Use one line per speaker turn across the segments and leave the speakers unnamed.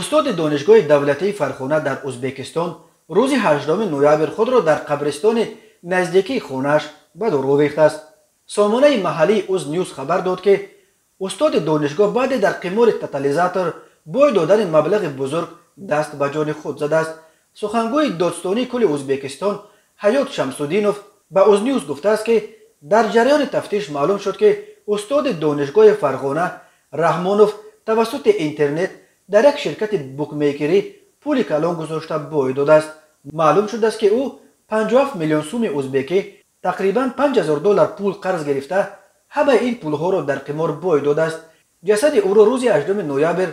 Устоди донишгоҳи давлатии Фарғона дар Узбекистон рӯзи 8 ноябр худро дар қабристони наздикии хонааш ба дор овехтааст. Сомонаи маҳаллии Узньюз хабар дод, ки устоди донишгоҳ баъде дар қимори тотализатор бой додани маблағи бузург даст ба ҷони худ задааст. Сухангӯи додстонии кулли Узбекистон Ҳаёт Шамсуддинов ба Узньюз гуфтааст, ки дар ҷараёни тафтиш маълум шуд, ки устоди донишгоҳи Фарғона Раҳмонов тавассути интернет дар як ширкати букмекерӣ пули калон гузошта бой додааст. Маълум шудааст, ки ӯ 57 миллион суми узбекӣ, тақрибан 5000 доллар пул қарз гирифта, ҳамаи ин пулҳоро дар қимор бой додааст. Ҷасади ӯро рӯзи 8 ноябр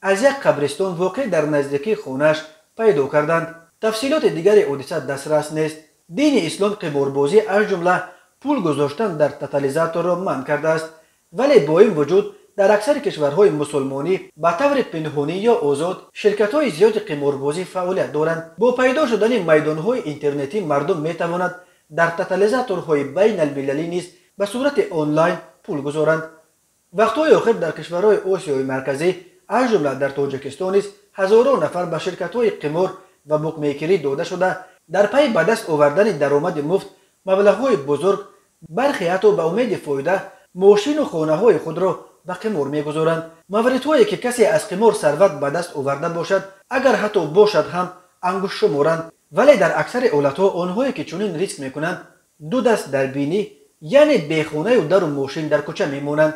аз як қабристон, воқеъ дар наздикии хонааш, пайдо карданд. Тафсилоти дигари ҳодиса дастрас нест. Дини ислом қиморбозӣ, аз ҷумла пул гузоштан дар тотализаторро манъ кардааст, вале бо ин вуҷуд дар аксари кишварҳои мусулмонӣ ба таври пинҳонӣ ё озод ширкатҳои зиёди қиморбозӣ фаъолият доранд. Бо пайдо шудани майдонҳои интернетӣ мардум метавонад дар тотализаторҳои байналмилалӣ низ ба сурати онлайн пул гузоранд. Вақтҳои охир дар кишварҳои Осиёи Марказӣ, аз ҷумла дар Тоҷикистон низ, ҳазорон нафар ба ширкатҳои қимор ва букмекерӣ дода шуда, дар пайи ба даст овардани даромади муфт, маблағҳои бузург, бархе ҳатто ба умеди фоида мошину хонаҳои худро ба қимор мегузоранд. Мавридҳое, ки касе аз қимор сарват ба даст оварда бошад, агар ҳатто бошад ҳам, ангуштшуморанд, вале дар аксари ҳолатҳо онҳое, ки чунин риск мекунанд, ду даст дар бинӣ, яъне бехонаю дару мошин дар кӯча мемонанд.